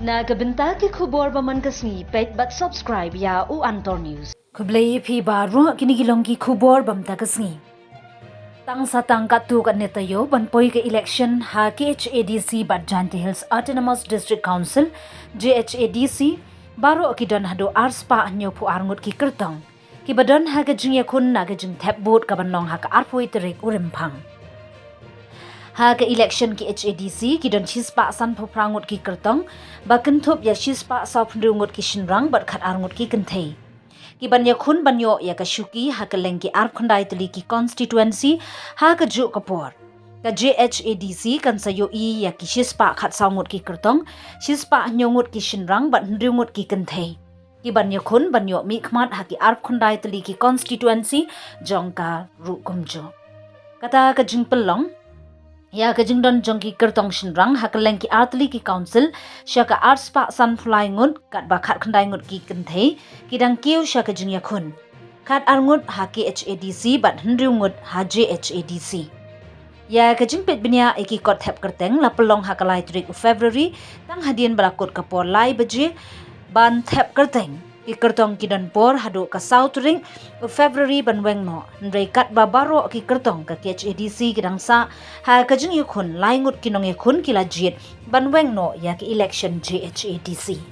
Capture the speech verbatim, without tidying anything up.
Na ka bynta ki khubor ba man ka sngi, peit bad subscribe ïa u Antor News. Khublei ïa phi baroh, kine ki long ki khubor ba mynta ka sngi. Tang sa tang katto katne taïew ban poi ka election ha K H A D C bad Jaintia Hills Autonomous District Council, J H A D C, baroh ki don haduh arspah hynñiewphew ar ngut ki kyrtong kiba don ha ka jingïakhun na ka jingthep vote kaban long ha ka arphew tarik u Rymphang. Ha ka election K H A D C ki don shispah sanphew phra ngut ki kyrtong, ba kynthup ïa shispah sawphew hynriew ngut ki shynrang bad khatar ngut ki kynthei. Kiban ïakhun ban ïoh ïa ka shuki ha kylleng ki arphew khyndai tylli ki constituency ha kajuh ka por. Ka J H A D C kan sa ïohi ïa ki shispah khatsaw ngut ki kyrtong, shispah hynñiew ngut ki shynrang bad hynriew ngut ki kynthei, kiban ïakhun ban ïoh mihkhmat ha ki arphew khyndai tylli ki constituency jong ka ruh kumjuh. Kata ka jingpynlong ïa ka jingdon jong ki kyrtong shynrang ha kylleng ki artylli ki council sha ka arspah sanphew lai ngut, katba khatkhyndai ngut ki kynthei ki dang kiew sha ka jingïakhun, khatar ngut ha K H A D C bad hynriew ngut ha J H A D C. Ïa ka jingpeit bniah ïa ki kot thep kyrteng la pynlong ha ka lai tarik u February, tang hadien ba la kut ka por lai baje ban thep kyrteng. Ki kyrtong ki don por haduh ka saw tarik u February ban weng noh, hynrei katba baroh ki kyrtong ka K H A D C ki dang sah ha ka jingïakhun, lai ngut ki nongïakhun ki la jied ban weng noh ïa ka election J H A D C.